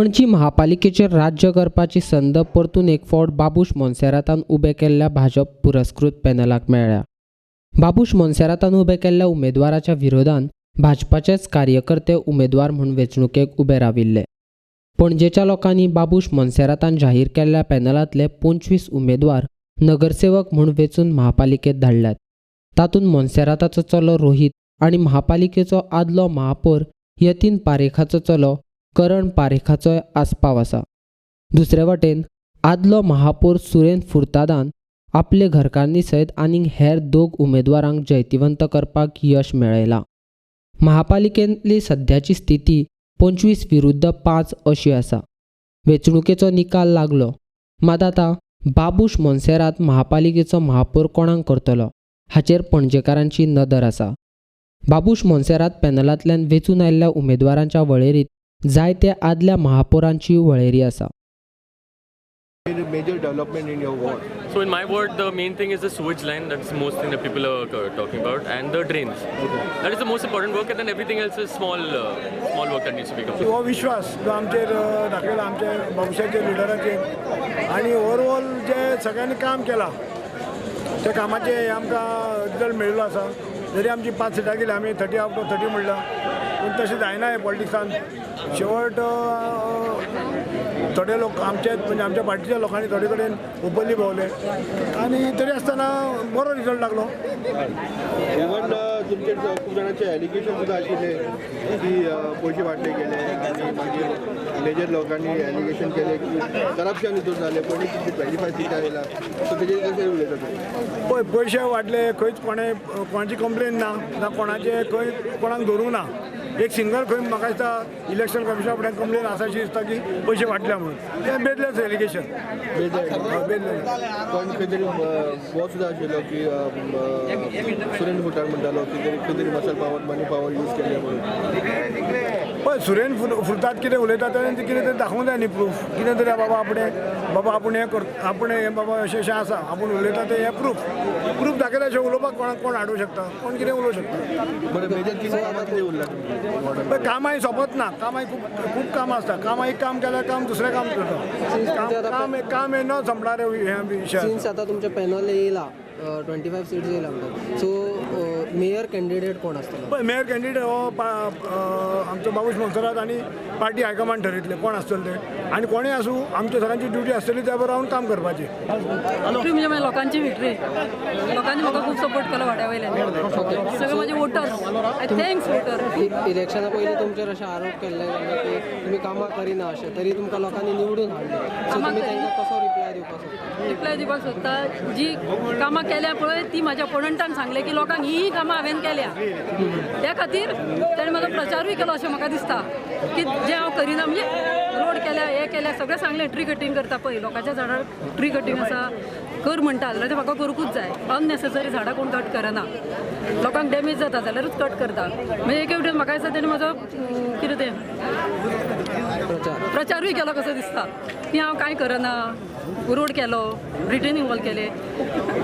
पणजी महापालिकेचेर राज्य करपाची संद परतून एक फावट बाबूश मोन्सेरातान उबे केल्ल्या भाजप पुरस्कृत पॅनलाक मेळ्ळ्या. बाबूश मोन्सेरातान उबे केल्ल्या उमेदवाराच्या विरोधान भाजपाचेच कार्यकर्ते उमेदवार म्हूण वेंचणुकेक उबे राविल्ले. पणजेच्या लोकांनी बाबूश मोन्सेरातान जाहीर केल्ल्या पॅनलांतले 25 उमेदवार नगरसेवक म्हूण वेंचून महापालिकेत धाडल्यात. तातूंत मोन्सेराताचो चलो रोहीत आनी महापालिकेचो आदलो महापौर यतीन पारेखाचो चलो करण पारेखाचोय आस्पाव आसा. दुसरे वटेन आदलो महापौर सुरेन फुर्तादान आपले घरकान्नी सयत आनीक हेर दोग उमेदवारांक जैतिवंत करपाक यश मेळयलां. महापालिकेंतली सद्याची स्थिती 25 विरुद्ध 5 अशी आसा. वेंचणुकेचो निकाल लागलो, मात आतां बाबूश मोन्सेरात महापालिकेचो महापौर कोणाक करतलो हाचेर पणजेकारांची नदर आसा. बाबूश मोन्सेरात पॅनलांतल्यान वेंचून आयिल्ल्या उमेदवारांच्या वळेरींत जायते आदल्या महापौरांची वळेरी आसा. Major development in your ward? So in my ward, the main thing is the sewage line. That's the most thing that people are talking about, and the drains. That is the most important work, and then everything else is small work that needs to be completed. हो विश्वास जो आमचेर दाखयला आमच्या भविश्याच्या लिडराचेर आनी overall जे सगळ्यांनी काम केलां, त्या कामाचें हें आमकां रिजल्ट मेळिल्लो आसा. जरी आमची पांच सिटां गेली, आमी 30 आउट ऑफ 30 म्हणलां, पूण तशें जायना. हें पॉलिटिक्सान शेवट थोडे लोक आमचे, म्हणजे आमच्या पार्टीच्या लोकांनी थोडे कडेन ओपनली भोंवले आनी तरी आसतना बरो रिजल्ट लागलो. इवन तुमचेर खूब जाणांचे एलिगेशन सुद्दां आशिल्ले की पयशे वांटले गेले आनी मागीर मेजर लोकांनी एलिगेशन केले की करप्शन हितून जालें. पयलीं तुमची 25 सिटां येयला, सो तेजेर कशें उलयता तुमी? पळय, पयशे वांटले खंयच कोणें कोणाची कंप्लेन ना, ना कोणाचे खंय कोणाक धरूंक ना. एक सिंगल खंय म्हाका दिसता इलेक्शन कमिशना फुड्यान कंप्लेन आसा अशी दिसता की पयशे वांटल्या म्हणून. तें बेजलेस एलिगेशन. बेजलेस. पण खंय तरी हो सुद्दां आशिल्लो की सुरेन फुटार म्हणटालो की तरी खंय तरी muscle power, money power use केले म्हणून. पळय, सुरेन फुरतात कितें उलयता तेणें कितें तरी दाखोवंक जाय न्ही, प्रूफ कितें तरी. बाबा आपणें, बाबा आपूण हें कर, आपणें हें बाबा अशें अशें आसा, आपूण उलयता तें हें प्रूफ. प्रूफ दाखयल्या शिवाय उलोवपाक कोणाक कोण हाडूंक शकता? कोण कितें उलोवंक शकता? बरें, मेजर कितें कामां कितें उरला तुमची? पळय, कामां सोंपत ना. कामां खूब खूब कामां आसता. कामां एक काम केल्यार काम दुसरें काम करता. काम काम काम हें न संपणारें हें विशय आसा. सिन्स आता तुमचे पॅनल येयला, 25 सीट्स येयला म्हणटात, सो मेयर कॅन्डिडेट कोण आसतलो? पळय, मेयर कॅन्डिडेट हो आमचो बाबूश मोन्सेरात आनी पार्टी हायकमांड ठरयतले कोण आसतले ते. आनी कोणूय आसूं, आमच्या सगळ्यांची ड्युटी आसतली त्या बरोबर रावन काम करपाची. विक्ट्री म्हणजे माझ्या लोकांची विक्ट्री. लोकांनी म्हाका खूब सपोर्ट केलो वाड्या वयल्यान, सगळे माझे वोटर्स. I thanks voter. इलेक्शना पयलीं तुमचेर अशे आरोप केल्ले गेले की तुमी कामां करिना अशें, तरी तुमकां लोकांनी निवडून हाडले, सो कामां तुमी करिना. तांकां कसो रिप्लाय दिवपाक सोदता? रिप्लाय दिवपाक सोदता, जी कामां केल्या पळय, ती म्हाज्या ओपोनंटान सांगलें की लोकांक ही ही कामां हांवें केल्या. त्या खातीर ताणें म्हाजो प्रचारूय केलो अशें म्हाका दिसता की जें हांव करिना, म्हणजे रोड केल्या, हें केल्या, सगळें सांगलें. ट्री कटींग करता पळय, लोकांच्या झाडार ट्री कटींग आसा कर म्हणटा जाल्यार तें म्हाका करूंकूच जाय. अननेसेसरी झाडां कोण कट करना. लोकांक डॅमेज जाता जाल्यारूच कट करता. म्हणजे एक वटेन म्हाका दिसता तेणें म्हजो कितें तें प्रचार. प्रचारूय केलो कसो दिसता की हांव कांय करना. रोड केलो, रिटेनिंग वॉल केले,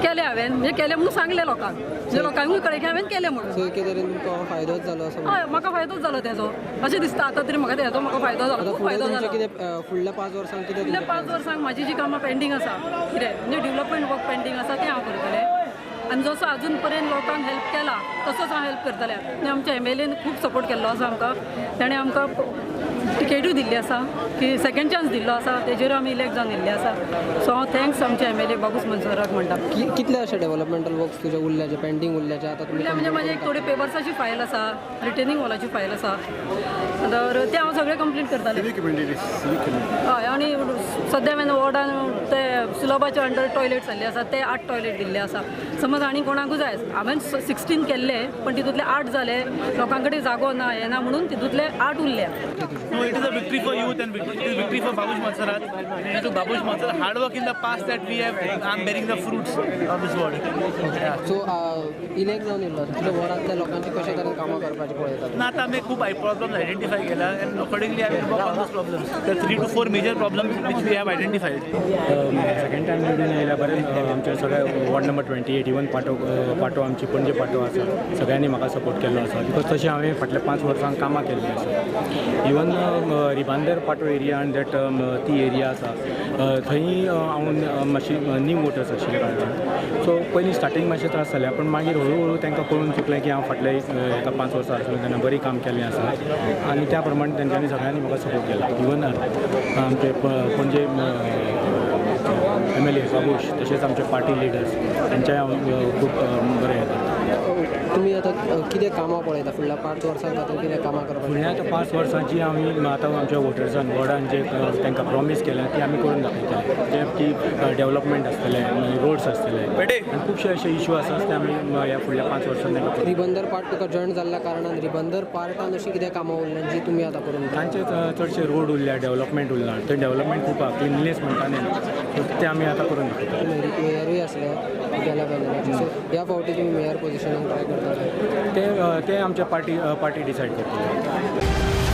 केले हांवें, म्हणजे केले म्हणून सांगलें लोकांक, म्हणजे लोकांकूय कळ्ळें की हांवें केलें म्हणून. सो एके तरेन तुमकां हो फायदोच जालो असो हय, म्हाका फायदोच जालो तेजो अशें दिसता. आतां तरी म्हाका तेजो म्हाका फायदो जालो. आतां खूब फुडें फायदो तुमचें जालो. कितें फुडल्या 5 वर्सांक कितें फुडल्या तुमचें 5 वर्सांक म्हाजी जी कामां पेंडींग आसा, कितें म्हणजे डेव्हलपमेंट वर्क पेंडींग आसा, तें हांव करतलें. आनी जसो अजून पर्यंत लोकांक हेल्प केला तसोच हांव हेल्प करतलें. आनी आमच्या एमएलएन खूब सपोर्ट केल्लो आसा आमकां. ताणें आमकां टिकेटूय दिल्ली आसा की सेकंड चान्स दिल्लो आसा, तेजेर आमी इलेक्ट जावन येयल्ले आसा. सो हांव thanks आमच्या एमएलए बाबूस मनसुराक म्हणटा. कितले अशे डेव्हलपमेंटल वर्क्स तुजे उरल्या, जे पेंडींग उरल्या, जे आतां तुमी उरल्या म्हणजे म्हाजे एक थोडे पेपर्साची फायल आसा, रिटेनिंग वॉलाची फायल आसा, तर ते हांव सगळें कंप्लीट करतालें. हय, आनी सद्या हांवें वॉर्डान ते सुलभाच्या अंडर टॉयलेट जाल्ले आसा, ते आठ टॉयलेट दिल्ले आसा. समज आनी कोणाकूय जाय, हांवें 16 केल्ले, पण तितूंतले आठ जाले, लोकां कडेन जागो ना, हें ना म्हणून तितूंतले आठ उरले. No, it is a victory for youth and it is victory for Babush Monserrat. And to Babush Monserrat, hard work in the past that we have, I'm bearing the fruits of this ward. Yeah. So elect जावन येयल्लो, तुज्या वॉर्डांतल्या लोकांची कशे तरेन कामां करपाची पळयता? ना, आता आमी खूब प्रॉब्लम्स आयडेंटिफाय केला and accordingly I will work on those problems. The three to four major problems which we have identified. Second time निवडून येयल्या. बरें, आमचे सगळे वॉर्ड नंबर 28 इवन पाटो पाटो आमची पणजे पाटो आसा, सगळ्यांनी म्हाका सपोर्ट केल्लो आसा, because तशें हांवें फाटल्या 5 वर्सांक कामां केल्लीं आसा. इवन रिबांदर पाटो एरिया आनी that ती एरिया आसा थंय हांव मातशी न्यू वोटर्स आशिल्ल्या कारणान सो पयलीं स्टार्टींग मातशें त्रास जाले, पूण मागीर हळू हळू तांकां कळून चुकलें की हांव फाटल्या एका 5 वर्सां आसलो तेन्ना बरीं काम केल्लें आसा आनी त्या प्रमाणे तेंच्यांनी सगळ्यांनी म्हाका सपोर्ट केला. इवन आमचे पणजे MLA Babush तशेंच आमचे पार्टी लिडर्स तांच्याय हांव खूब बरें येता. तुमी आतां कितें कामां पळयता फुडल्या 5 वर्सां खातीर, कितें कामां करपाक? फुडल्या आतां 5 वर्सांची आमी आतां आमच्या वोटर्सान वॉर्डान जे तांकां प्रॉमीस केल्या ती आमी करून दाखयतले, जे की डेवलपमेंट आसतलें, रोड्स आसतले आनी खुबशे अशे इशू आसात ते आमी ह्या फुडल्या 5 वर्सां तांकां. रिबंदर पार्ट तुका जॉयन जाल्ल्या कारणान रिबंदर पार्टान अशी कितें कामां उरल्या जी तुमी आतां करून? तांचे चडशे रोड उरल्या, डेवलपमेंट उरला, थंय डेवलपमेंट खूब आसा, क्लिनलीनेस म्हणटा न्ही, ते आमी आतां करून दाखयतले. मेयरूय आसले गेल्या पॅनलाचे, सो ह्या फावटी तुमी मेयर पोजिशनाक ट्राय करता? ते आमच्या पार्टी डिसायड करतले.